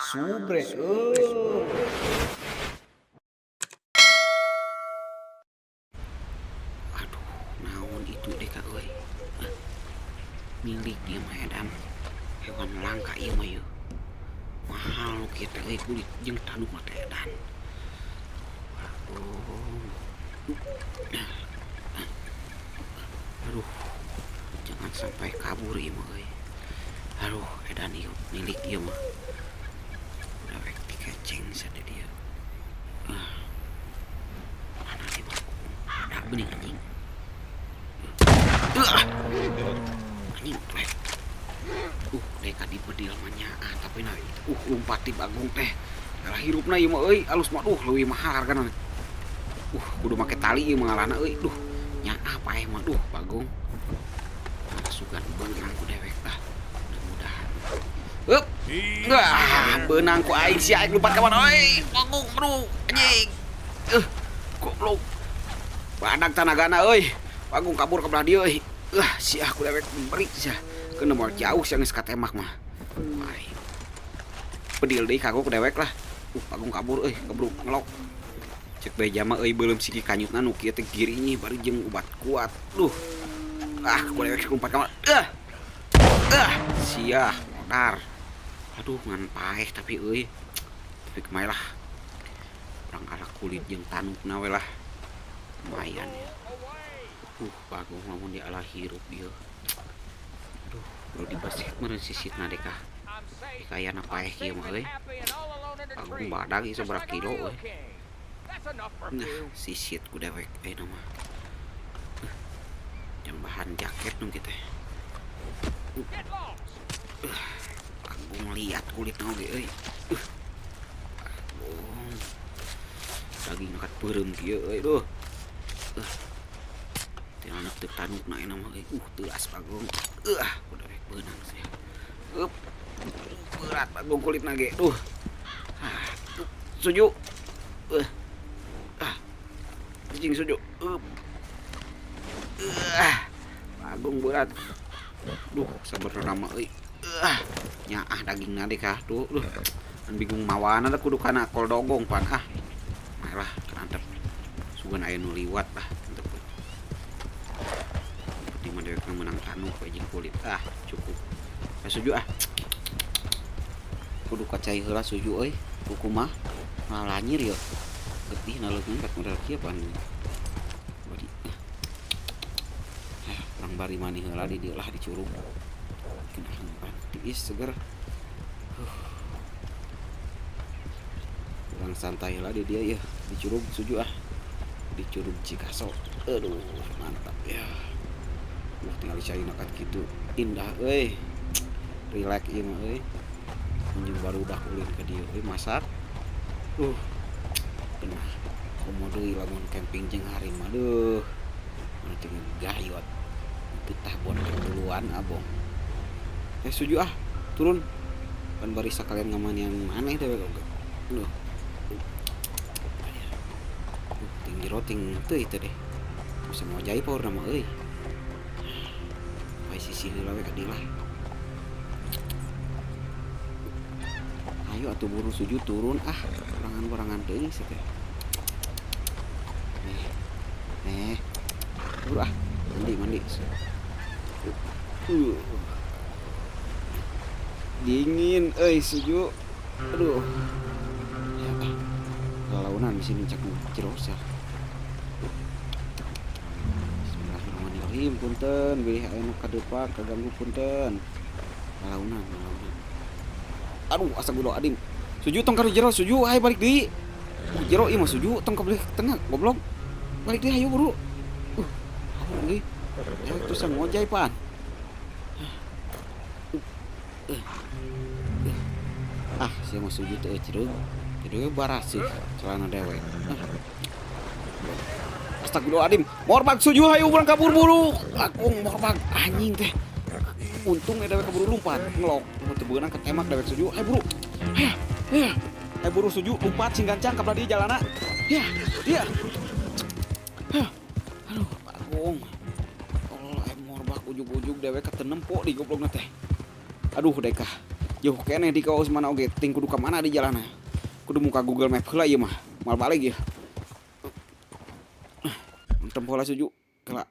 Subre. Aduh, naon itu deh kak euy. Milik dia mah edan. Hewan langka ieu mah yeuh. Mahal nu kieu teh euy kulit jeung tanduk mah teh edan. Aduh. Aduh. Jangan sampai kabur ieu mah euy. Aduh, edan ieu milik ieu mah. Udah rek dikeceng sada dia. Ah. Mana dia mah? Ada bening anjing. Anjing rek. Deka dibedil mah nyaah tapi nah lompat di Bagong teh. Kalah hirupna ieu mah euy, alus mah duh leuwih mahal hargana. Kudu make tali ieu mah ngalana euy. Duh, nyaah paeh mah duh Bagong. Sugan beunang ku dewek lah. Mudah-mudahan. Hup. Wah, beunang ku aing sia aing lompat ka mana euy. Bagong aduh anjing. Goblok. Badak tanagana euy. Bagong kabur ka belah dieu euy. Sia ku dewek beri sia. Keuna moal jauh sia geus katemak mah. Ai. Bedil deui kagok dewek lah. Bagong kabur euy, kabur ngelok. Cek beja mah euy beuleum siki kanyutna nu kieu teh girinyih bari jeung ubat kuat. Duh. Ah, ku dewek lompat ka mana. Sia modar. Aduh, ngan paeh tapi euy. Tapi kumaha lah. Urang ala kulit jeung tandukna we lah. Lumayan ya. Bagong lamun diala hirup ieu. Aduh, kudu dibesit meureun sisitna deh kah. Kayana paeh kieu mah euy. Bagong badag ieu sabaraha kilo euy. Nah, sisit ku dewek ayeuna mah. Yang bahan jaket nu kieu teh. Bagong liat kulitna oge euy. Bagong. Daging nakat beureum kieu euy duh. Tinggal teu tandukna ayeuna mah euy. Teuas Bagong. Udah rek beunang sia. Up. Berat Bagong kulitna ge. Duh. Ah, suju. Ah. Anjing suju. Up. Bagong berat. Duh, sabarna mah euy. Nyaah dagingna deh kah. Duh, duh. An bingung mawana da kudu kana kol dogong pan ah. Malah antep. Sugan aya nu liwat lah antep. Di mana dewek menang tanduk we jeung kulit. Ah, cukup. Suju ah. Kudu kacai heula suju euy. Kuku mah malah lanyir yo. Getih naleungeun kat model kieu pan. Bari. Urang bari mani heula di dieu lah di curug. Kenahan pan tiis seger. Urang santai heula di dieu ya, di curug suju ah. Di curug Cikaso. Aduh, mantap ya. Tinggal cai nakat kitu. Indah euy. Relax ieu mah euy. Anjing barudak ulin ka dieu euy masak. Genah. Komo deui lamun camping jeung hari mah deuh. Mana teh gayot. Teu tah buat duluan abong. Suju ah, turun. Pan bari sakalian ngamanian maneh dewek oge. Duh. Ting jero ting teu itu deh. Bisa ngojai power nama euy. Bae sisi heula we ka dieu lah. Ayo atuh buru suju turun ah, kurangan-kurangan teuing sih teh. Nih. Nih. Buru ah, mandi mandi. Dingin euy suju. Aduh. Ya ah. Lalaunan di sini cak jero sia. Bismillahirrahmanirrahim punten bilih aya nu kadepak kaganggu punten. Lalaunan, lalaunan. Aduh, astagfirullahaladzim. Suju tong ka jero, suju hayu balik deui. Jero ieu mah suju tong ka balik tengah goblok. Balik deui hayu buru. Hayu deui. Ya terus ngojay pan. Ah, sia mah suju teh eucereug. Jadi we barasih celana dewek. Astagfirullahaladzim. Morbag suju hayu urang kabur buru. Aku morbag anjing teh. Untung ya dewek keburu lompat ngelok. Mun teu beunang ketemak dewek suju. Hayu buru. Hayu. Hayu. Hayu buru suju lompat sing gancang ka belah dieu jalana. Ya, ya. Hayu. Aduh, Bagong. Allah, morbag ujug-ujug dewek katenempo di goblokna teh. Aduh, dekah. Jauh keneh di ka Usman oge ting kudu ka mana di jalanna. Kudu muka Google Map heula ieu mah. Moal balik ieu. Tempo lah Suju. Kela.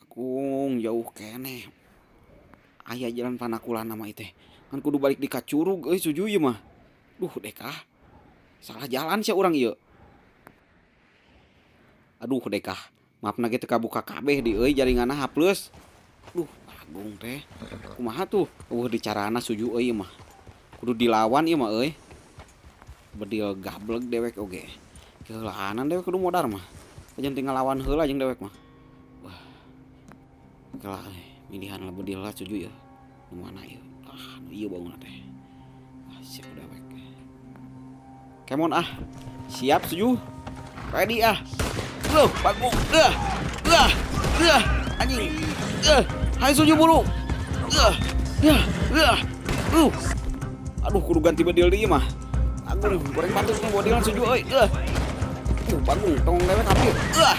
Agung jauh keneh. Aya jalan panakulan nama itu. Kan kudu balik di ka Curug euy Suju ieu mah. Duh dekah. Salah jalan sia urang ieu. Aduh dekah. Maafna ge teu kabuka kabeh di euy jaringanna H+. Duh, Agung teh. Kumaha tuh? Eueuh dicarana Suju euy ieu mah. Kudu dilawan ieu mah euy. Bedil gableg dewek oge. Keheulaanan dewek kudu modar mah. Ajan tinggal lawan heula jeung dewek mah. Wah. Kalah milihan lah bedil lah Suju ya. Nu mana ieu? Ah, nu ieu bauna teh. Ah, siap dewek. Kemon ah. Siap Suju. Ready ah. Loh, Bagong. Dah. Dah. Anjing. Hai Suju buru. Dah. Dah. Aduh, kudu ganti bedil deui mah. Agung, goreng batuk nih bodilan Suju euy. Bagong tong dewek hampir. Sia.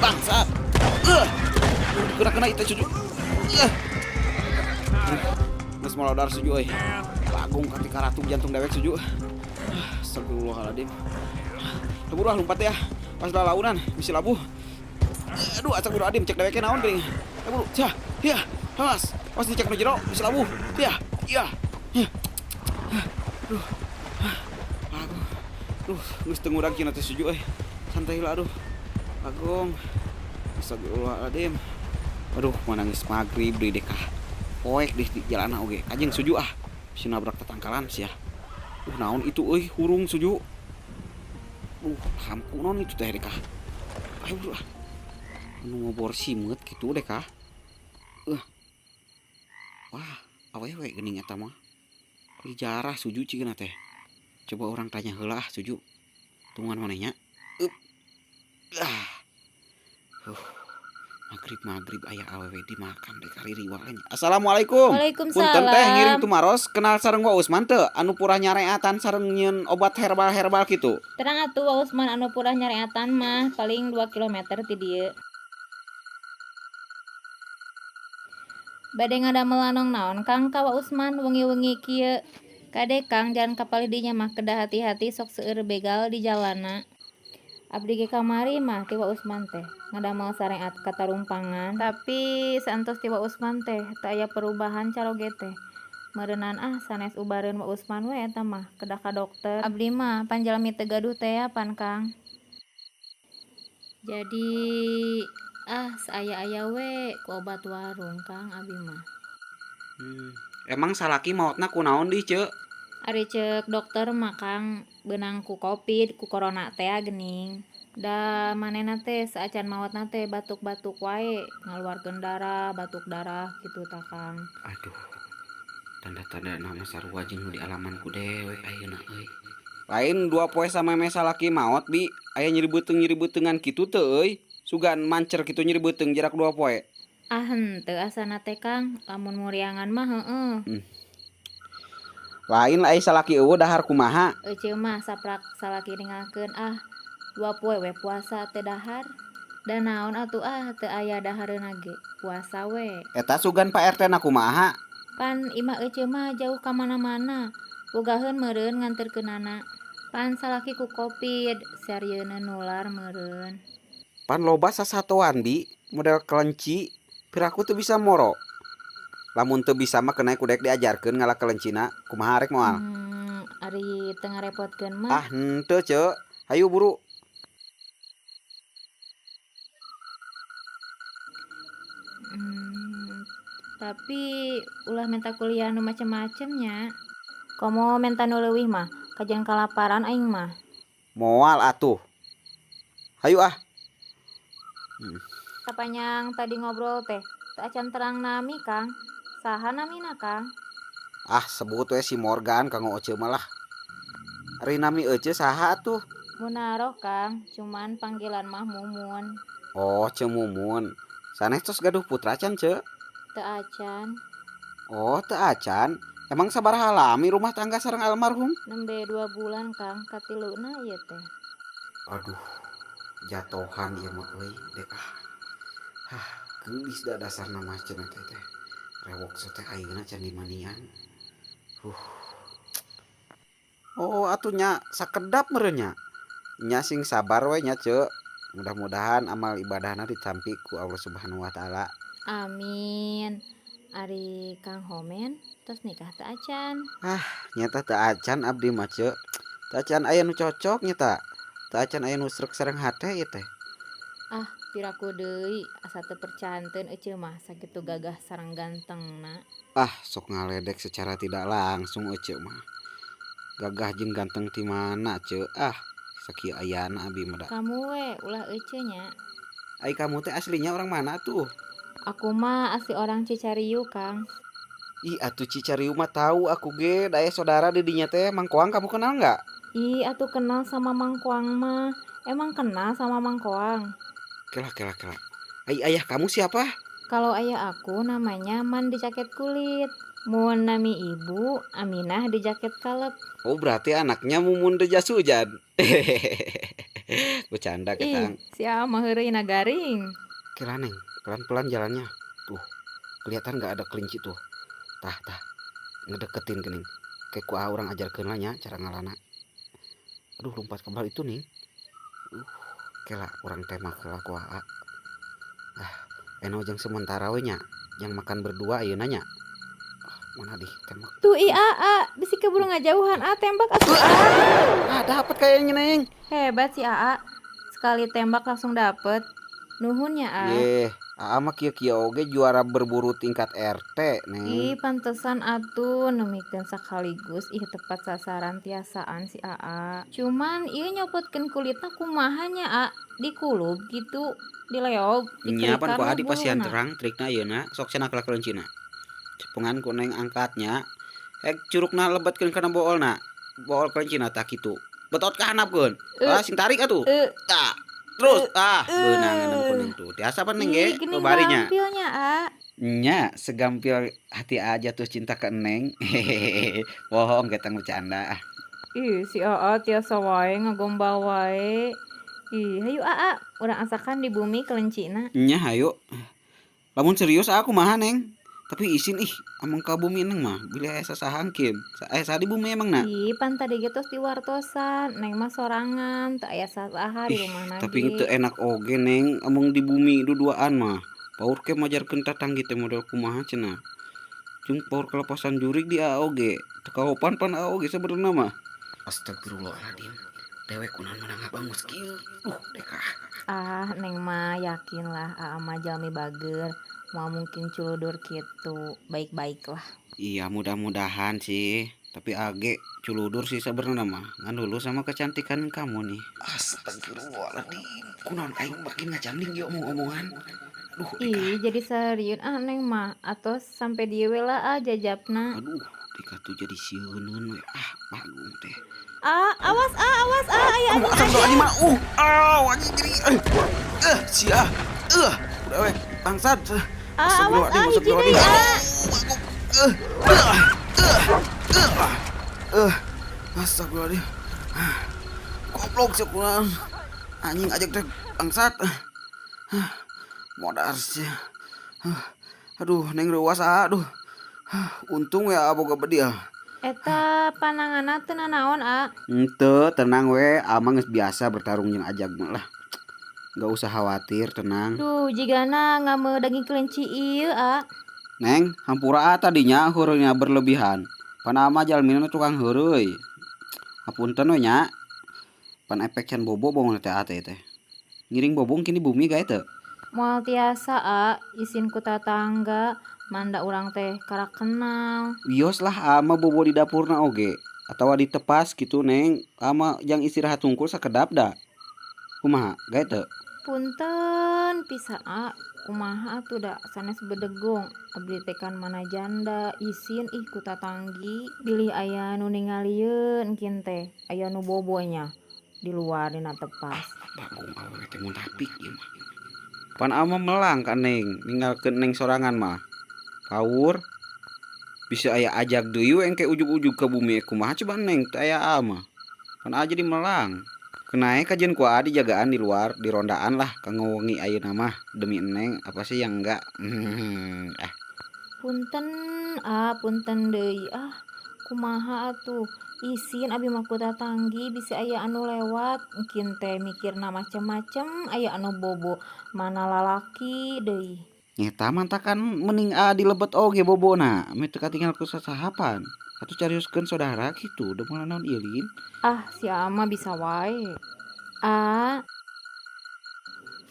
Bangsat. Kena-kena itu Suju. Geus molodar Suju euy. Bagong katika ratu jantung dewek Suju. Astagfirullahaladzim. Teburu ah lompat ya. Pas lalaunan bisi labuh. Aduh, astagfirullahaladzim cek deweknya naon geuning. Teburu, sia. Ya, awas. Awas dicek nu jero bisi labuh. Ya, ya. Ya. Aduh. Aduh. Duh, geus teu ngurang cenah teh Suju euy. Santai heula aduh. Bagong. Astagfirullahaladzim. Aduh, mana geus magrib deui dekah. Poek deh di jalanna oge. Kajeng Suju ah. Bisi nabrak tatangkalan sia. Naon itu euy hurung Suju. Lampu naon itu teh dekah. Ayo buru ah. Anu ngobor simeut kitu dekah. Wah, awewe geuning eta mah. Dijarah Suju cigana teh. Coba orang tanya heula ah Suju. Tungguan manehnya. Ah. Magrib-magrib aya awewe dimakan deh kaririwa nya. Assalamualaikum. Waalaikumsalam. Punten teh ngiring tumaros kenal sareng Wa Usman teu anu purah nyareatan sareng nyieun obat herbal-herbal kitu. Terang atuh Wa Usman anu purah nyareatan mah paling 2 km ti dieu. Bade ngadamel lanong naon Kang ka Wa Usman wengi-wengi kieu. Kade Kang jalan kapalih dinya mah kedah hati-hati sok seueur begal di jalanna. Abdi ge kamari mah ti Wa Usman teh ngadamel sareat katarumpangan. Tapi saentos ti Wa Usman teh teu aya perubahan caroge teh. Meureunnan ah sanes ubareun Wa Usman we eta mah kedah ka dokter. Abdi mah panjalmi teu gaduh teh pan Kang. Jadi ah saaya-aya we ku obat warung Kang abi mah. Emang salaki maotna kunaon di Ceu? Ari ceuk dokter mah Kang beunang ku Covid ku corona teh geuning. Da manehna teh saacan maotna teh batuk-batuk wae ngaluarkeun darah, batuk darah kitu tah Kang. Aduh. Tanda-tanda nama sarua jeung nu dialaman ku dewek ayeuna euy. Lain 2 poe sameme salaki maot bi aya nyeri beuteung-nyeri beuteungan kitu teu euy. Sugan mancer kitu nyeri beuteung jarak 2 poe. Ah henteu asana teh Kang, lamun muriangan mah heueuh. Lain lah salaki eueuh dahar kumaha? Eceu mah saprak salaki ninggalkeun ah 2 poe we puasa teh dahar. Da naon atuh ah teu aya dahareuna ge, puasa we. Eta sugan Pak RT na kumaha? Pan imah eceu mah jauh ka mana-mana. Bogaheun meureun nganterkeunana. Pan salaki ku Covid, sarieuna nular meureun. Pan loba sasatoan bi, model kelenci, piraku teu bisa moro. Lamun teu bisa mah kena ku dek diajarkeun ngala kelencina, kumaha rek moal? Ari teu ngarepotkeun mah. Ah henteu Ceu, hayu buru. Tapi ulah minta kuliah nu macem-macem nya. Komo menta nu leuwih mah, kajeun kalaparan aing mah. Moal atuh. Hayu ah. Sapanjang tadi ngobrol teh, teu acan terang nami Kang. Saha namina Kang? Ah sebut we si Morgan kanggo Ece mah lah. Ari nami Ece saha atuh? Munaroh Kang, cuman panggilan mah Mumun. Oh, Ce Mumun. Sanes tos gaduh putra can Ce? Teu acan. Oh, teu acan. Emang sabaraha lami rumah tangga sareng almarhum? Nembe 2 bulan Kang, katiluna ieu teh. Aduh, jatohan ieu mah euy, dek ah. Hah, Geulis da dasarna mah cenah teh teh. Rewok teh ayeuna can dimandian. Oh atuh nya sakedap meureun nya. Nya sing sabar we nya Ceu. Mudah-mudahan amal ibadahna ditampi ku Allah Subhanahu wa taala. Amin. Ari Kang Homen tos nikah teu acan? Ah, nyata teu acan abdi mah Ceu. Teu acan aya nu cocok nyata. Teu acan aya nu srek sareng hate ieu teh. Ah, piraku deui asa teu percanten eceu mah sakitu gagah sareng gantengna. Ah, sok ngaledek secara tidak langsung eceu mah. Gagah jeung ganteng ti mana Ceu? Ah, sakieu ayana abi mah da. Kamu we ulah eceu nya. Ai kamu teh aslinya orang mana tuh? Aku mah asli orang Cicariu, Kang. Ih, atuh Cicariu mah tahu aku ge, da aya saudara di dinya teh, Mang Koang kamu kenal nggak? Ih, atuh kenal sama Mang Koang mah. Emang kenal sama Mang Koang? Kela kela kela. Ai ayah kamu siapa? Kalau ayah aku namanya Man di jaket kulit. Mun nami ibu Aminah di jaket kalep. Oh, berarti anaknya Mumun de jas hujan. Bercanda Ih, ketang. si Aa mah heureuyna garing. Kela Neng, pelan-pelan jalannya. Tuh, kelihatan nggak ada kelinci tuh. Tah, tah. Ngedeketin geuning. Kayak ku urang ajarkeun lah nya cara ngalana. Aduh, lompat kebal itu nih. Kela urang tembak heula ku Aa. Ah, eno jeung sementara we nya. Yang makan berdua ayeuna nya. Ah, mana di tembak. Tuh ih Aa, bisi keburu ngajauhan. Ah, tembak atuh Aa. Ah, dapet kayaknya Neng. Hebat si Aa. Sekali tembak langsung dapet. Nuhun ya, Aa. Yeh, Aa mah kieu-kieu oge juara berburu tingkat RT, Neng. Ih, pantesan atuh nemikeun sekaligus ih tepat sasaran tiasaan si Aa. Cuman ieu nyopotkeun kulitna kumaha nya, Aa? Dikulub gitu, dileob, Nya pan dikerikan ku Aa we dipasihan buluna. terang trikna ayeuna, sok cenah ka kelencina. Cepengan ku Neng angkatnya, ek curukna lebetkeun kana boolna. Bool kelencina tah kitu. Betot ka handapkeun. Ah, sing tarik atuh. Tah, terus ah beunang ku Neng tuh. Tiasa pan Neng ge Ih, geuning babarinya. gampilnya, Aa. Nya, segampil hati Aa jatuh cinta ke Neng. Bohong ketang bercanda ah. Ih, si Aa tiasa wae ngagombal wae. Ih, hayu Aa, urang asakan di bumi kelencina. Nya hayu. Lamun serius aku kumaha Neng? Tapi isin ih, amang ka bumi Neng mah bilih aya sasahangkeun. Aya saha di bumi emang na? Ih, pan tadi ge tos diwartosan, Neng mah sorangan, teu aya sasaha di Ih, rumahna tapi ge. teu enak oge Neng, amung di bumi duduaan mah. Paur ke majarkeun tatanggi teh model kumaha cenah. Jeung paur kelepasan jurig di Aa oge. Teu kaopan pan Aa oge sabenerna mah. Astagfirullahaladzim. Dewek kunaon menang bangus kieu. Deka. Ah, Neng mah yakin lah Aa mah jalmi bager. Moal mungkin culudur kitu, baik-baik lah. Iya, mudah-mudahan sih. Tapi age culudur sih sebenarnya mah. Ngan dulu sama kecantikan kamu nih. Astagfirullahaladzim. Kunaon aing makin ngacangding ieu omong-omongan. Aduh, Deka. Ih, jadi serius ah Neng mah. Atos sampai dieu we lah ah jajapna. Aduh, Deka tuh jadi sieuneun we. Ah, Bagong teh. Ah, awas ah, awas ah, aya Aduh, anjing astagfirullahaladzim, aja. ah. Anjing jadi. Sia. Udah we, bangsat. Ah, awas ah, hiji deui Astagfirullahaladzim, ah. Bagong. Astagfirullahaladzim. Goblok sih kurang. Anjing ajak teh bangsat. Modar sih. Aduh, Neng reuas ah, aduh. Untung ya boga bedil. Eta pananganna teu nanaon, A? Henteu, tenang we, amang geus biasa bertarung jeung ajag mah lah. Nggak usah khawatir, tenang. Duh, jigana ngameu daging kelinci ieu, A. Neng, hampura A tadinya heureuyna berlebihan. Pan ama jalmina tukang heureuy. Hapunten we nya. Pan efek can bobo bongan teh A teh teh. Ngiring bobo kini bumi gae teu? Moal tiasa, A, isin ku tatangga, manda urang teh karak kenal. Wios lah ama bobo di dapurna oge atawa di tepas gitu Neng, ama jang istirahat tungkul sakedap da. Kumaha gae teu? Punten pisan A, kumaha atuh da sanes bedegong. Abdi teh kan mana janda, isin ih ku tatanggi. Bilih aya nu ningalieun engkin teh, aya nu bobonya di luar dina tepas. Bagong awewe teh munafik ieu mah. Pan ama melang ka Neng, ninggalkeun Neng sorangan mah. Paur bisa aya ajag deui we engke ujug-ujug ka bumi kumaha coba Neng teu aya ama. Pan aja di melang. Keun kajeun ku Aa dijagaan di luar, di rondaan lah kanggo wengi ayeuna mah demi Eneng apa sih yang enggak. Ah. Punten, ah, punten deui ah. Kumaha atuh? Isin abi mah ku tatanggi bisi aya anu lewat, engkin teh mikirna macem-macem aya anu bobo, mana lalaki deui. Nyeta mantakan mending Aa di lebet oge bobona, meh teu katinggal ku sasahapan. Atuh carioskeun sodara kitu da moal naon ilin. Ah, si Aa mah bisa wae. Aa.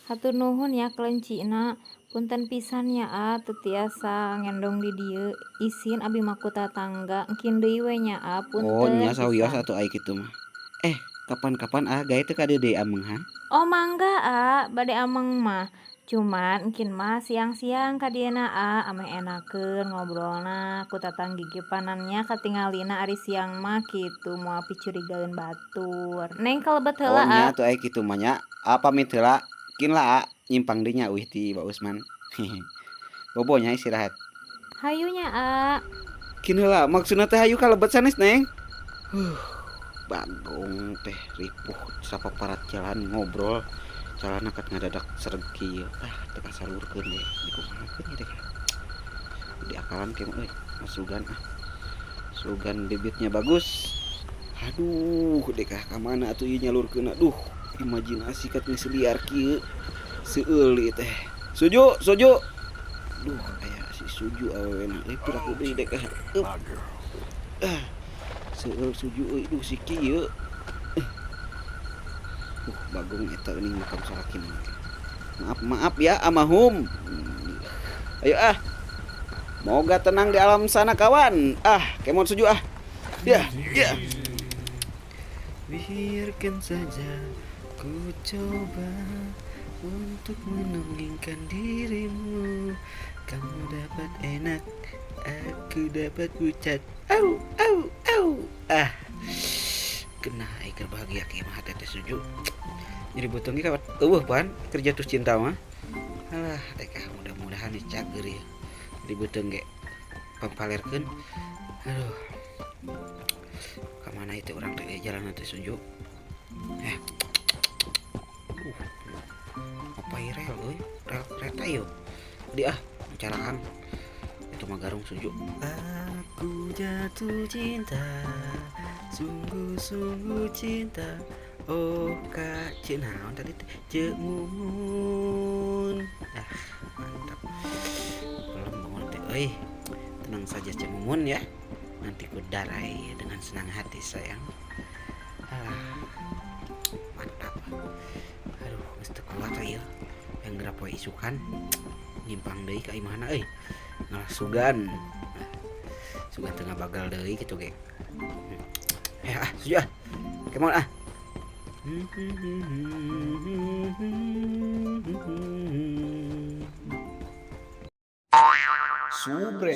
Hatur nuhun ya kelencina. Punten pisan nya Aa teu tiasa ngendong di dieu. Isin abi mah ku tatangga, engkin deui we nya Aa, Oh punten nya sawios pisan. Atuh ai kitu mah. Eh, kapan-kapan Aa gae teu ka dieu deui ameng ha? Oh mangga Aa, bade ameng mah. Cuman engkin mah siang-siang ka dieuna Aa, ameh enakeun ngobrolna ku tatanggi ge panannya katingalina ari siang mah kitu moal picurigaeun batur. Neng kalebet Oh heula nya Aa. atuh ai kitu mah nya. Aa pamit heula. Kin lah Aa nyimpang deui nya uih ti Wa Usman. Bobo nya istirahat. Hayu nya Aa. Kin heula maksudna teh hayu kalebet sanes Neng. Bagong teh ripuh sapaparat jalan ngobrol. Calana kat ngadadak sereg kieu. Ah teu kasalurkeun deh dikumahakeun ieu teh. Diakalan ke mah euy, masugan ah. Sugan debitnya bagus. Aduh, dekah ka mana atuh ieu nyalurkeun aduh, imajinasi kat geus liar kieu. Seueul ieu teh. Suju, suju. Duh, aya si Suju awewena euy piraku deui dekah. Ah. Seueul Suju euy, duh si kieu. Bagong eta geuning makam salakina. Maaf, maaf ya amahum. Ayo ah. Moga tenang di alam sana kawan. Ah, kemot Suju ah. Ya, ya. Biarkan saja ku coba untuk menunggingkan dirimu. Kamu dapat enak, aku dapat pucat. Au, au, au. Ah. Kena ai keur bahagia kieu mah hate teh Suju. Nyeri beuteung ge kawat eueuh pan keur jatuh cinta mah. Alah, dekah mudah-mudahan dicager ya. Nyeri beuteung ge pampalerkeun. Aduh. Ka mana itu urang teh jalan teh Suju? Apa ieu rel euy? Rel kereta ieu. Di ah, caraang. Itu mah garung Suju. Aku jatuh cinta, sungguh-sungguh cinta. Oh kak, ceu naon tadi teh? Ceu Mumun. Ah, mantap. Belum bangun teh euy. Tenang saja Ceu Mumun ya. Nanti ku darai dengan senang hati sayang. Alah, mantap. Aduh, geus teu kuat ieu. Yang geura poe isukan nyimpang deui ka imahna euy. Ngalah sugan. Sugan teu ngabagal deui kitu ge. Ah, Suju ah. Kemon ah. Subre.